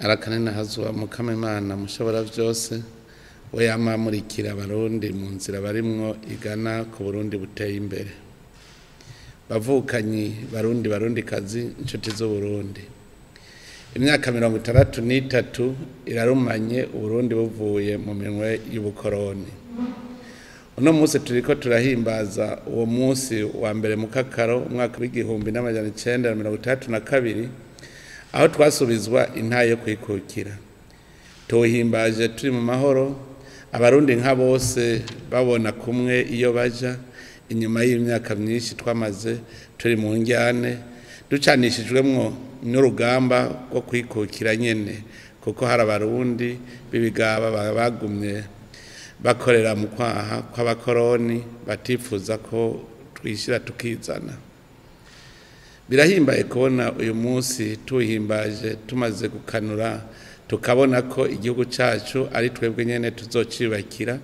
Arakanenahazwa Mukama Imana mushobora vyose, we yama amurikira Abarundi mu nzira barimwo igana ku Burundi buteye imbere. Bavukanyi Barundi, Barundikazi, inshuti z'Uburundi, imyaka 63 irarumanye Uburundi buvuye mu minwe y'ubukoroni. Uno munsi turiko turahimbaza uwo munsi wa mbere Mukakaro umwaka w'1962, aho twasubizwa intahe yo kwikukira. Tuwuhimbaje turi mu mahoro, Abarundi nka bose babona kumwe iyo baja, inyuma y'imyaka myinshi twamaze turi mu njyane, ducanishijwemwo n'urugamba rwo kwikukira nyene, kuko hari Abarundi b'ibigaba bagumye bakorera mu kwaha kw'abakoroni batifuza ko twishira tukizana. Birahimbaye kubona uyu munsi tuwuhimbaje tumaze gukanura, tukabona ko igihugu cacu ari twebwe nyene tuzociyubakira.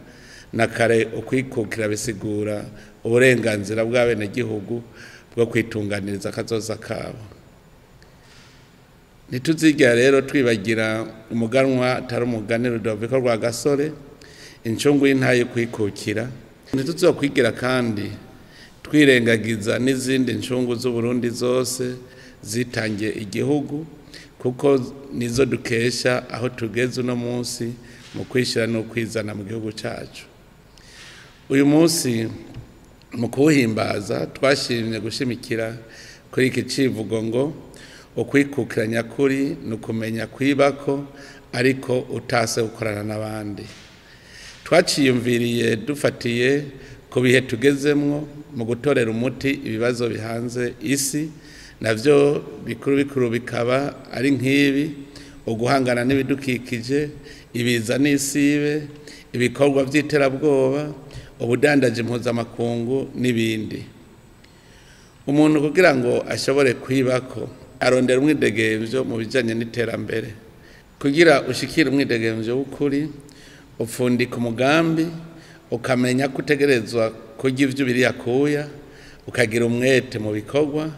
Na kare ukwikukira bisigura uburenganzira bw'abenegihugu bwo kwitunganiriza akazoza kabo. Ntituzigera rero twibagira umuganwa atari umugani Rudoviko Rwagasore, incungu y'intahe kwikukira. Ntituzokwigira kandi twirengagiza n'izindi ncungu z'Uburundi zose zitangiye igihugu, kuko nizo dukesha aho tugeze uno munsi mu kwishira no kwizana mu gihugu cacu. Uyu munsi mu kuwuhimbaza twashimye gushimikira kuri iki civugo ngo ukwikukira nyakuri ni ukumenya kwibako ariko utase gukorana n'abandi. Twaciyumviriye dufatiye ku bihe tugezemwo mu gutorera umuti ibibazo bihanze isi, navyo bikuru bikuru bikaba ari nk'ibi: uguhangana n'ibidukikije, ibiza n'isibe, ibikorwa vy'iterabwoba, ubudandaji mpuzamakungu n'ibindi. Umuntu kugira ngo ashobore kwibako arondera umwidegemvyo mu bijanye n'iterambere. Kugira ushikire umwidegemvyo w'ukuri, upfundika umugambi, ukamenya ko utegerezwa kurya ivyo ubiriye akuya, ukagira umwete mu bikorwa,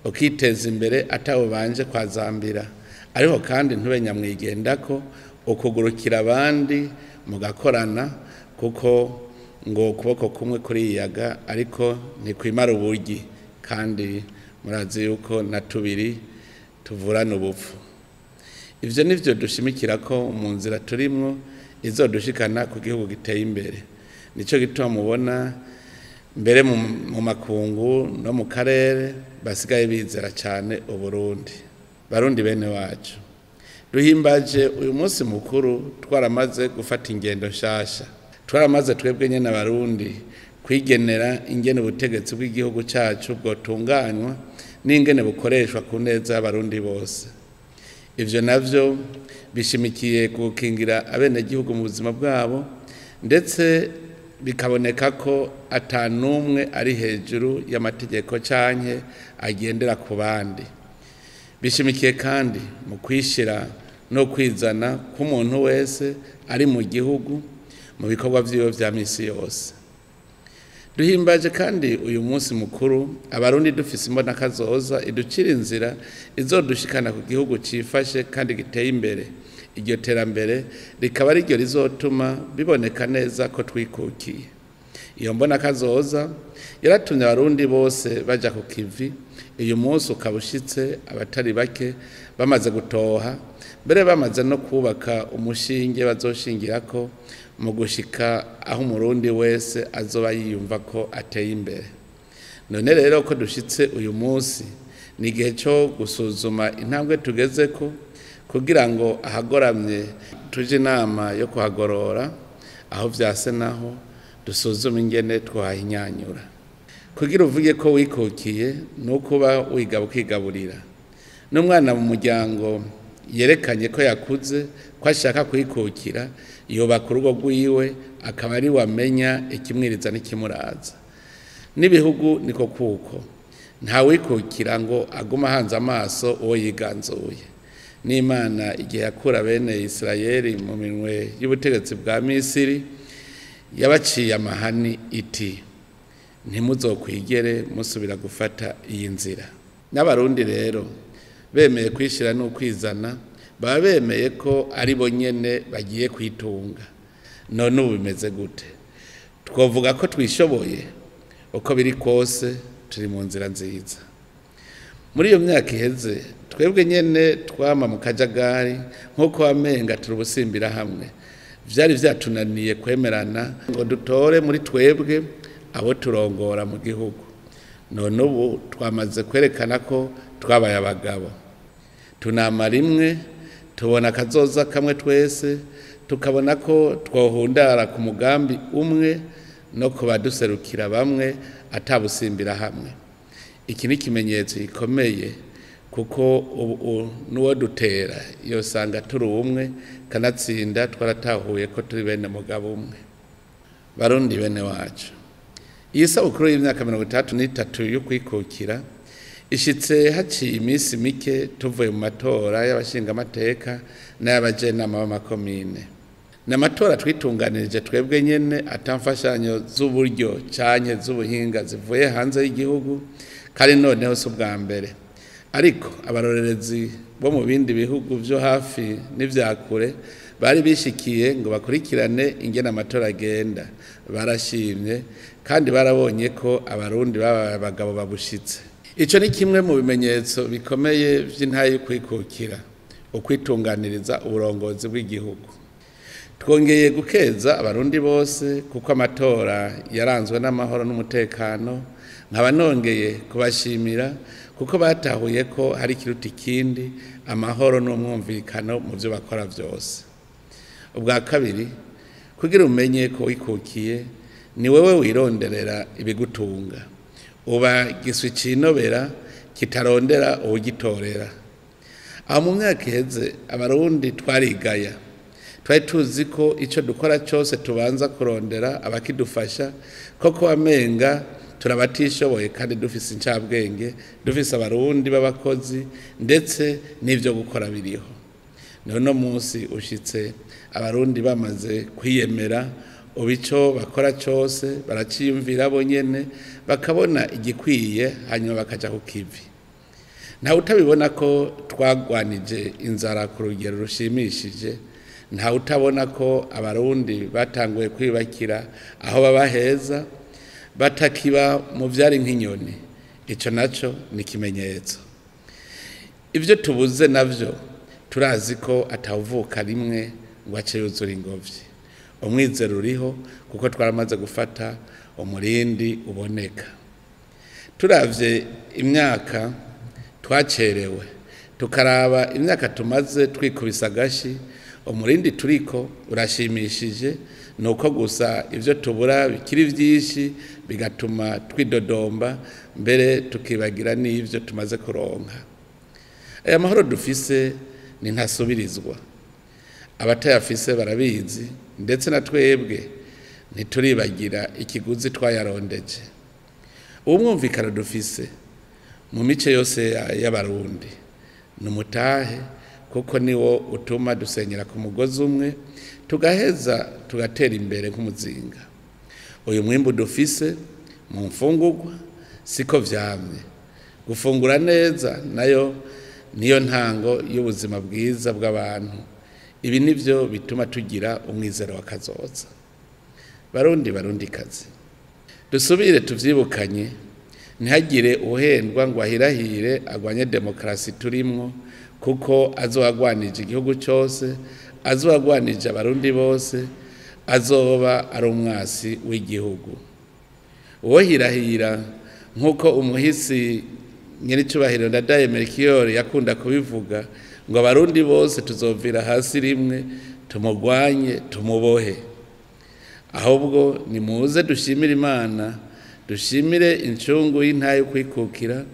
ukiteza imbere atawubanje kwazambira, ariko kandi ntube nyamwigendako, ukugurukira abandi mugakorana, kuko ngo ukuboko kumwe kuriyaga ariko ntikwimara uburyi, kandi murazi yuko na tubiri tuvurana ubupfu. Ivyo nivyo dushimikira ko mu nzira turimwo izodushikana ku gihugu giteye imbere. Nico gituma mubona mbere mu makungu no mu karere basigaye bizera cane Uburundi. Barundi bene wacu, duhimbaje uyu munsi mukuru twaramaze gufata ingendo nshasha. Twaramaze twebwe nyene Abarundi kwigenera ingene ubutegetsi bw'igihugu cacu bwotunganywa n'ingene bukoreshwa ku neza y'Abarundi bose. Ivyo navyo bishimikiye gukingira abenegihugu mu buzima bwabo, ndetse bikaboneka ko ata n'umwe ari hejuru y'amategeko canke agendera ku bandi. Bishimikiye kandi mu kwishira no kwizana k'umuntu wese ari mu gihugu mu bikorwa vyiwe vya misi yose. Duhimbaje kandi uyu munsi mukuru Abarundi dufise imbonakazoza iducira inzira izodushikana ku gihugu cifashe kandi giteye imbere. Iryo terambere rikaba ariryo rizotuma biboneka neza ko twikukiye. Iyo mbonakazoza yaratumye Abarundi bose baja ku kivi. Uyu munsi ukaba ushitse abatari bake bamaze gutoha, mbere bamaze no kubaka umushinge bazoshingirako mu gushika aho Umurundi wese azoba yiyumva ko ateye imbere. None rero ko dushitse uyu munsi, ni igihe co gusuzuma intambwe tugezeko kugira ngo ahagoramye tuje inama yo kuhagorora, aho vyase naho dusuzume ingene twahinyanyura. Kugira uvuge ko wikukiye nuko uba wiga ukigaburira. N'umwana mu muryango yerekanye ko yakuze, ko ashaka kwikukira, yubaka urugo rwiwe akaba ari wamenya ikimwiriza n'ikimuraza. N'ibihugu niko kuko nta wikukira ngo aguma ahanze amaso uwo yiganzuye. N'Imana igihe yakura bene Isirayeli mu minwe y'ubutegetsi bwa Misiri, yabaciye amahani iti: ntimuzokwigere musubira gufata iyi nzira. N'Abarundi rero bemeye kwishira n'ukwizana, Baba bemeye ko ari bo nyene bagiye kwitunga. None ubu bimeze gute? Twovuga ko twishoboye? Uko biri kose turi mu nzira nziza. Muri iyo myaka iheze twebwe nyene twama mu kajagari nk'uko wamenga turi ubusimbira hamwe. Vyari vyatunaniye kwemerana ngo dutore muri twebwe abo turongora mu gihugu. None ubu twamaze kwerekana ko twabaye abagabo. Tunama rimwe, tubona akazoza kamwe twese, tukabona ko twohundara ku mugambi umwe no kubaduserukira bamwe atabusimbira hamwe. Iki ni ikimenyetso gikomeye kuko ubu n'uwo dutera yosanga turi umwe, kanatsinda twaratahuye ko turi bene mugabo umwe. Barundi bene wacu, iyi sabukuru y'imyaka 63 yo kwikukira ishitse haciye iminsi mike tuvuye mu matora y'abashingamateka n'ay'abajenama b'amakomine. Ni amatora twitunganirije twebwe nyene atamfashanyo z'uburyo canke z'ubuhinga zivuye hanze y'igihugu, kandi noneho si ubwa mbere. Ariko abarorerezi bo mu bindi bihugu vyo hafi n'ivya kure bari bishikiye ngo bakurikirane ingene amatora agenda. Barashimye kandi barabonye ko abarundi babaye abagabo babushitse. Ico ni kimwe mu bimenyetso bikomeye vy'intahe yo kwikukira, ukwitunganiriza uburongozi bw'igihugu. Twongeye gukeza abarundi bose kuko amatora yaranzwe n'amahoro n'umutekano, nkaba nongeye kubashimira kuko batahuye ko hari ikiruta ikindi, amahoro n'umwumvikano mu vyo bakora vyose. Ubwa kabiri, kugira umenye ko wikukiye, ni wewe wironderera ibigutunga. Uba giswi cinobera kitarondera uwugitorera. Aho mu myaka iheze abarundi twarigaya. Twari tuzi ko ico dukora cose tubanza kurondera abakidufasha, koko wamenga turabatishoboye kandi dufise incabwenge, dufise abarundi b'abakozi ndetse n'ivyo gukora biriho. None munsi ushitse abarundi bamaze kwiyemera, ubico bakora cose baraciyumvira bo nyene, bakabona igikwiye hanyuma bakaja ku kivi. Nta utabibona ko twagwanije inzara ku rugero rushimishije, nta utabona ko abarundi batanguye kwibakira aho baba heza, batakiba mu vyari nk'inyoni. Ico naco ni ikimenyetso. Ivyo tubuze navyo turazi ko atawuvuka rimwe ngo ace yuzura ingobyi. Umwizero uriho kuko twaramaze gufata umurindi uboneka. Turavye imyaka twacerewe, tukaraba imyaka tumaze twikubisa agashi, umurindi turiko urashimishije, nuko gusa ivyo tubura bikiri vyinshi bigatuma twidodomba mbere tukibagira n'ivyo tumaze kuronka. Aya mahoro dufise ni ntasubirizwa. Abatayafise barabizi, ndetse na twebwe ntituribagira ikiguzi twayarondeje. Umwumvikano dufise mu mice yose y'abarundi ni umutahe, kuko niwo utuma dusenyera ku mugozi umwe tugaheza tugatera imbere nk'umuzinga. Uyu mwimbu dufise mu mfungurwa siko vyamye. Gufungura neza nayo niyo ntango y'ubuzima bwiza bw'abantu. Ibi nivyo bituma tugira umwizero wa kazoza. Barundi barundikazi, dusubire tuvyibukanye, ntihagire uhendwa ngo ahirahire agwanye demokarasi turimwo, kuko azoagwanije igihugu cose, azoagwanije abarundi bose, azoba ari umwasi w'igihugu. Uwo hirahira nk'uko umuhisi nyiricubahiro Ndadaye Melchior yakunda kubivuga, ngo abarundi bose tuzovira hasi rimwe, tumugwanye tumubohe. Ahubwo nimuze dushimire Imana, dushimire incungu y'intahe yo kwikukira,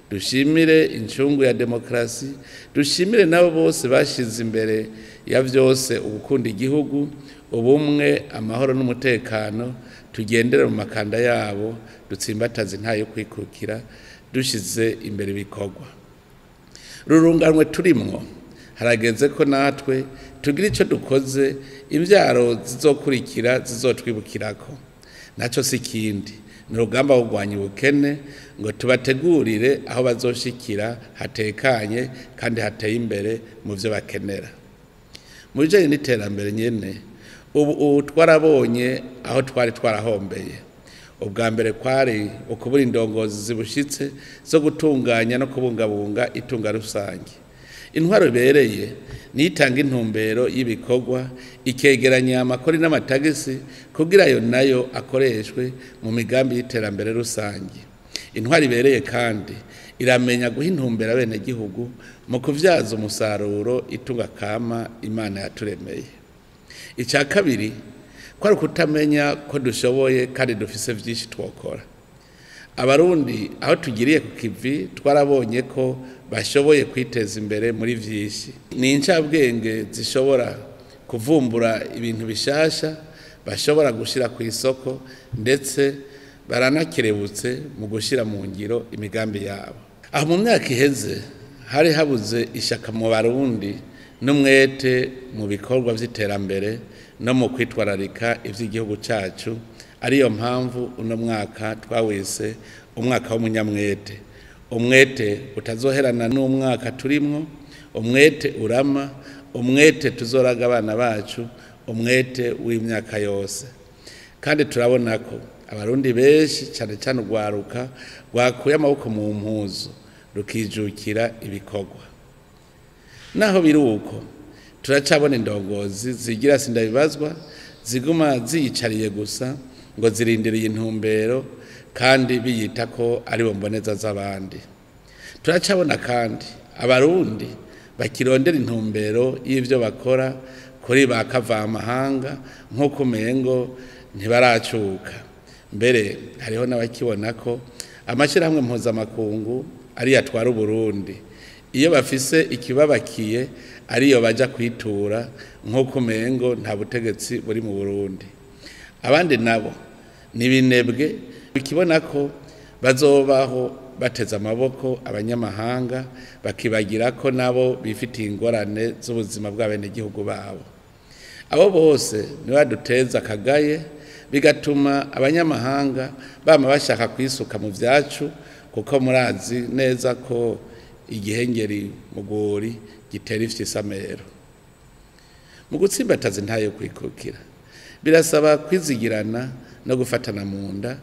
dushimire incungu ya demokarasi, dushimire nabo bose bashize imbere ya vyose ugukunda igihugu, ubumwe, amahoro n'umutekano, tugendere mu makanda yabo, dutsimbataze intahe yo kwikukira, dushize imbere ibikorwa. Rurunganwe turimwo, harageze ko natwe tugira ico dukoze, imvyaro zizokurikira zizotwibukirako. Naco si ikindi, Ni urugamba rwo kurwanya ubukene ngo tubategurire aho bazoshikira hatekanye kandi hateye imbere mu byo bakenera. Mu bijanye n'iterambere nyene, ubu twarabonye aho twari twarahombeye. Ubwa mbere kwari ukubura indongozi zibushitse zo gutunganya no kubungabunga itunga rusange. Intwaro ibereye nitanga intumbero y'ibikorwa, ikegeranya amakori n'amatagisi kugira ayo nayo akoreshwe mu migambi y'iterambere rusange. Intwaro ibereye kandi iramenya guha intumbero abenegihugu mu kuvyaza umusaruro itunga kama Imana yaturemeye. Icya kabiri kwari ukutamenya ko dushoboye kandi dufise vyinshi twokora. Abarundi aho tugiriye ku kivi twarabonye ko bashoboye kwiteza imbere muri vyinshi. Ni incabwenge zishobora kuvumbura ibintu bishasha bashobora gushira ku isoko, ndetse baranakerebutse mu gushira mu ngiro imigambi yabo. Aho mu myaka iheze hari habuze ishaka mu Barundi n'umwete mu bikorwa vy'iterambere no mu kwitwararika ivy'igihugu cacu, ariyo mpamvu uno mwaka twawise umwaka w'umunyamwete. Umwete utazoherana n'umwaka turimwo, umwete urama, umwete tuzoraga abana bacu, umwete w'imyaka yose. Kandi turabona ko Abarundi benshi cane cane urwaruka rwakuye amaboko mu mpuzu rukijukira ibikorwa. Naho biri uko, turacabona indongozi zigira sindabibazwa, ziguma ziyicariye gusa ngo zirindiriye intumbero kandi biyita ko ari bo mboneza z'abandi. Turacabona kandi Abarundi bakirondera intumbero y'ivyo bakora kuri ba kavamahanga nk'uko umengo ntibaracuka. Mbere hariho n'abakibona ko amashyirahamwe mpuzamakungu ariyo atwara Uburundi, iyo bafise ikibabakiye ariyo baja kwitura nk'uko umengo nta butegetsi buri mu Burundi. Abandi nabo ni binebwe bikibona ko bazobaho bateze amaboko abanyamahanga, bakibagira ko nabo bifitiye ingorane z'ubuzima bw'abenegihugu babo. Abo bose nibo baduteza akagaye, bigatuma abanyamahanga bama bashaka kwisuka mu vyacu, kuko murazi neza ko igihengeri mu rwuri gitera ifyisamero. Mu gutsimbataza intahe yo kwikukira birasaba kwizigirana no gufatana mu nda,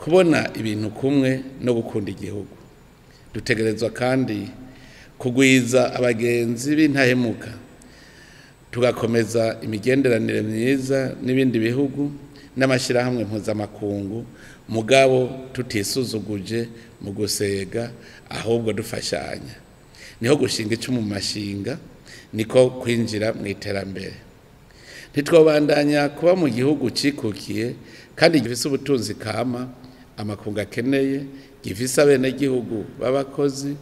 kubona ibintu kumwe no gukunda igihugu. Dutegerezwa kandi kugwiza abagenzi b'intahemuka, tugakomeza imigenderanire myiza n'ibindi bihugu n'amashyirahamwe mpuzamakungu, mugabo tutisuzuguje mu gusega, ahubwo dufashanya. Niho gushinga icumu mu mashinga, niko kwinjira mu iterambere. Ntitwobandanya kuba mu gihugu cikukiye kandi gifise ubutunzi kama amakungu akeneye, gifise abenegihugu b'abakozi,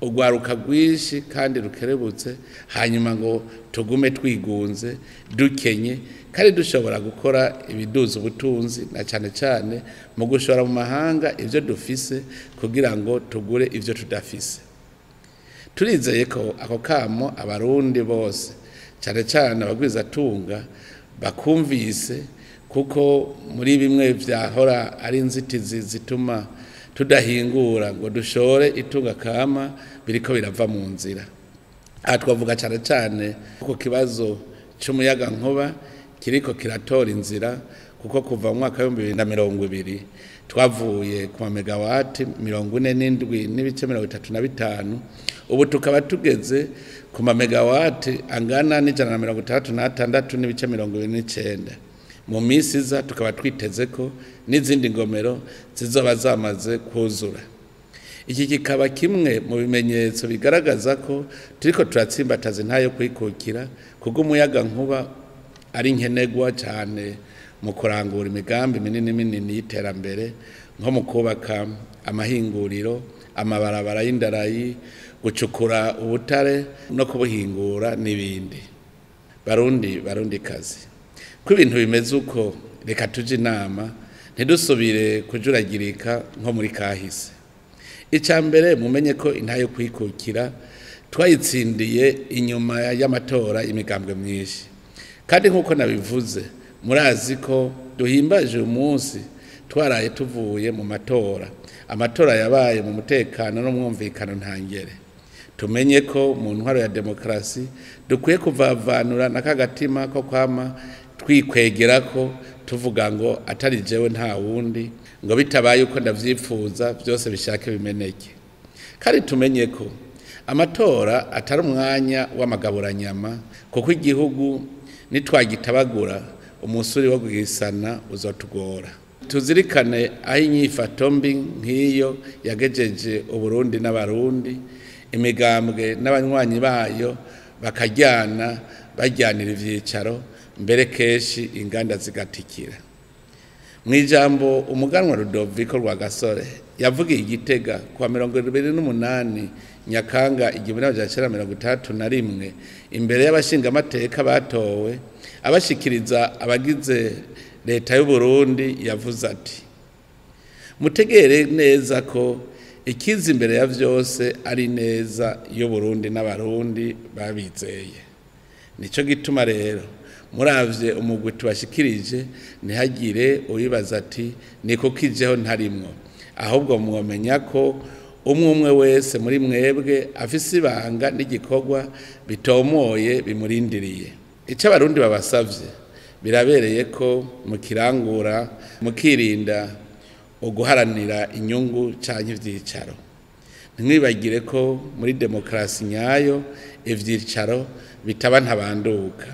urwaruka rwinshi kandi rukerebutse, hanyuma ngo tugume twigunze dukenye kandi dushobora gukora ibiduza ubutunzi, na cane cane mu gushora mu mahanga ivyo dufise kugira ngo tugure ivyo tudafise. Turizeye ko ako kamo Abarundi bose cane cane abagwizatunga bakumvise, kuko muri bimwe vyahora ari inzitizi zituma tudahingura ngo dushore itunga kama biriko birava mu nzira. Aha twavuga cane cane ku kibazo c'umuyagankuba kiriko kiratora inzira, kuko kuva mu mwaka w'ibihumbi bibiri na mirongo ibiri twavuye ku mamegawati 47.35, ubu tukaba tugeze ku mamegawati angana n'166.29. Mu minsi iza tukaba twiteze ko n'izindi ngomero zizoba zamaze kuzura. Iki kikaba kimwe mu bimenyetso bigaragaza ko turiko turatsimbataza intahe yo kwikukira, kuko umuyagankuba ari nkenerwa cane mu kurangura imigambi minini minini y'iterambere, nko mu kubaka amahinguriro, amabarabara y'indarayi, gucukura ubutare no kubuhingura n'ibindi. Barundi, Barundikazi, ko ibintu bimeze uko, reka tuje inama ntidusubire kujuragirika nko muri kahise. Icya mbere, mumenye ko intahe yo kwikukira twayitsindiye inyuma y'amatora imigambwe myinshi, kandi nk'uko nabivuze murazi ko duhimbaje uyu munsi Twaraye tuvuye mu matora, amatora yabaye mu mutekano n'umwumvikano ntangere. Tumenye ko mu ntwaro ya demokarasi dukwiye kuvavanura n'akagatima ko kwama twikwegera ko tuvuga ngo atari jewe nta wundi, ngo bitabaye uko ndavyifuza byose bishake bimeneke. Kandi tumenye ko amatora atari umwanya w'amagaburanyama, kuko igihugu nitwagitabagura umusuri wo kugisana uzotugora. Tuzirikane aho inyifato mbi nk'iyo yagejeje Uburundi n'Abarundi, imigambwe n'abanywanyi bayo bakajyana bajyanira ivyicaro, mbere kenshi inganda zigatikira. Mu ijambo umuganwa Rudoviko Rwagasore yavugiye i Gitega kuwa 28 Nyakanga 1961 imbere y'abashingamateka batowe, abashikiriza abagize leta y'u Burundi, yavuze ati: mutegere neza ko ikiza imbere ya vyose ari neza y'u Burundi n'Abarundi babizeye. Nico gituma rero muravye umugwi tubashikirije ntihagire uwibaza ati niko kijeho ntarimwo, ahubwo mwomenya ko umwe umwe wese muri mwebwe afise ibanga n'igikorwa bitomoye bimurindiriye. Ico Abarundi babasavye birabereye ko mukirangura, mukirinda uguharanira inyungu canke ivyicaro. Ntimwibagire ko muri demokarasi nyayo ivyicaro bitaba ntabanduka.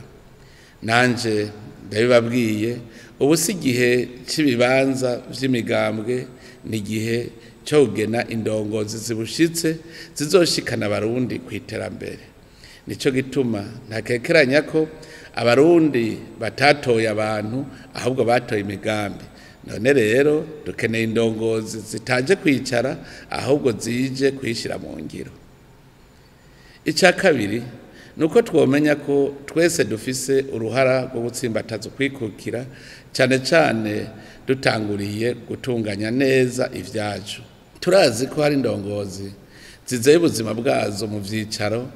Nanje ndabibabwiye, ubu si igihe c'ibibanza vy'imigambwe, ni igihe cyo kugena indongozi zibushitse zizoshikana Abarundi kw'iterambere. Nico gituma ntakekeranya ko Abarundi batatoye abantu, ahubwo batoye imigambi. None rero dukeneye indongozi zitaje kwicara, ahubwo zije kwishira mu ngiro. Ica kabiri nuko twomenya ko twese dufise uruhara rwo gutsimbataza ukwikukira, cane cane dutanguriye gutunganya neza ivyacu. Turazi ko hari indongozi zizeye ubuzima bwazo mu vyicaro,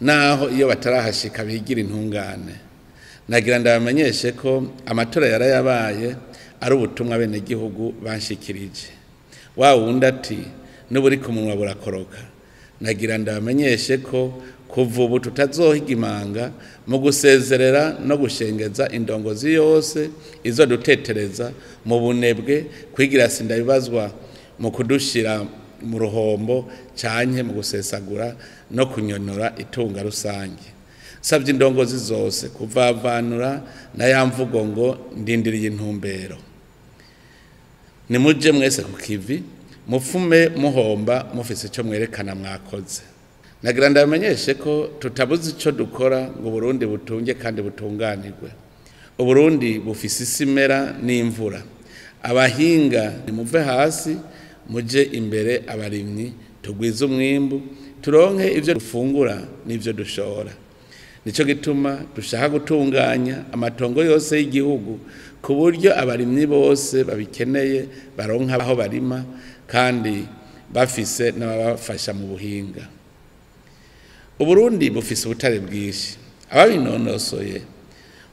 naho iyo batarahashika bigira intungane. Nagira ndabamenyeshe ko amatora yarayabaye ari ubutumwa bene gihugu banshikirije. Wa wundi ati n'uburi ku munwa burakoroka. Nagira ndabamenyeshe ko kuva ubu tutazohiga imanga mu gusezerera no gushengeza indongozi yose izodutetereza mu bunebwe, kwigira sindabibazwa mu kudushira mu ruhombo canke mu gusesagura no kunyonora itunga rusange. Savye indongozi zose kuvavanura na ya mvugo ngo ndindiriye intumbero. Nimuje mwese ku kivi, mufume muhomba mufise ico mwerekana mwakoze. Nagira ndabamenyeshe ko tutabuze ico dukora ngo Burundi butunge kandi butunganirwe. Uburundi bufise isimera n'imvura. Abahinga nimuve hasi muje imbere, abarimyi tugwize umwimbu, turonke ivyo dufungura n'ivyo dushora. Nico gituma dushaka gutunganya amatongo yose y'igihugu ku buryo abarimyi bose babikeneye baronka aho barima kandi bafise n'ababafasha mu buhinga. Uburundi bufise ubutare bwinshi, ababinonosoye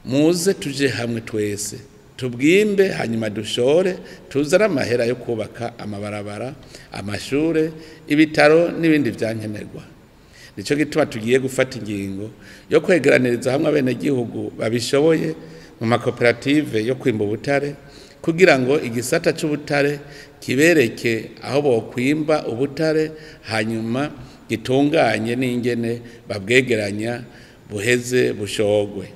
muze tuje hamwe twese tubwimbe, hanyuma dushore, tuzane amahera yo kubaka amabarabara, amashure, ibitaro n'ibindi vyankenerwa. Nico gituma tugiye gufata ingingo yo kwegeraniriza hamwe abenegihugu babishoboye mu makoperative yo kwimba ubutare, kugira ngo igisata c'ubutare kibereke aho bokwimba ubutare, hanyuma gitunganye n'ingene babwegeranya buheze bushogwe.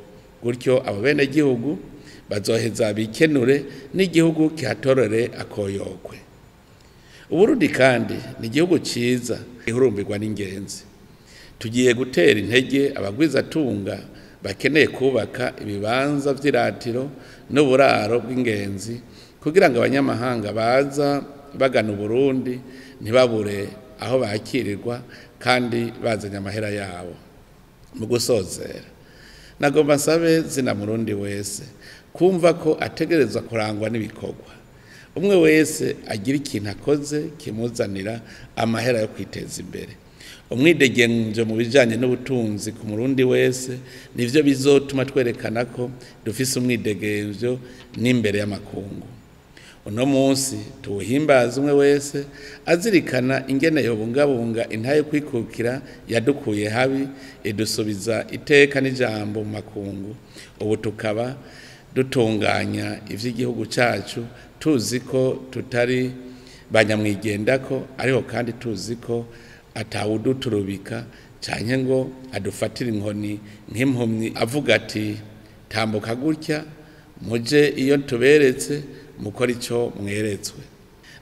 Gutyo abo benegihugu bazoheza bikenure n'igihugu kihatorere akoyokwe. Uburundi kandi ni igihugu ciza gihurumbirwa n'ingenzi. Tugiye gutera intege abagwizatunga bakeneye kubaka ibibanza vy'iratiro n'uburaro bw'ingenzi, kugira ngo abanyamahanga baza bagana Uburundi ntibabure aho bakirirwa kandi bazanye amahera yabo. Mu gusozera, nagomba nsabe zina Murundi wese kumva ko ategerezwa kurangwa n'ibikorwa. Umwe wese agira ikintu akoze kimuzanira amahera yo kwiteza imbere. Umwidegemvyo mu bijanye n'ubutunzi ku Murundi wese nivyo bizotuma twerekana ko dufise umwidegemvyo n'imbere y'amakungu. Uno munsi tuwuhimbaza umwe wese azirikana ingene yobungabunga intahe kwikukira yadukuye habi, idusubiza iteka n'ijambo mu makungu. Ubu tukaba dutunganya ivy'igihugu cacu tuzi ko tutari banyamwigendako, ariko kandi tuzi ko atawuduturubika canke ngo adufatire inkoni nk'impumyi avuga ati tambuka gutya muje iyo tuberetse mukora ico mweretswe.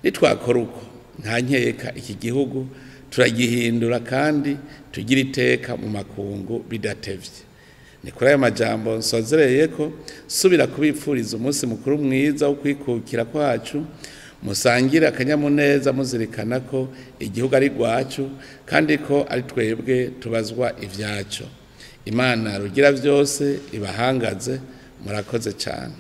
Nitwakora uko nta nkeka iki gihugu turagihindura kandi tugira iteka mu makungu bidatevye. Ni kuri ayo majambo nsozereye ko subira kubipfuriza umunsi mukuru mwiza wo kwikukira kwacu, musangire akanyamuneza muzirikana ko igihugu ari rwacu kandi ko ari twebwe tubazwa ivyaco. Imana rugira vyose ibahangaze. Murakoze cyane.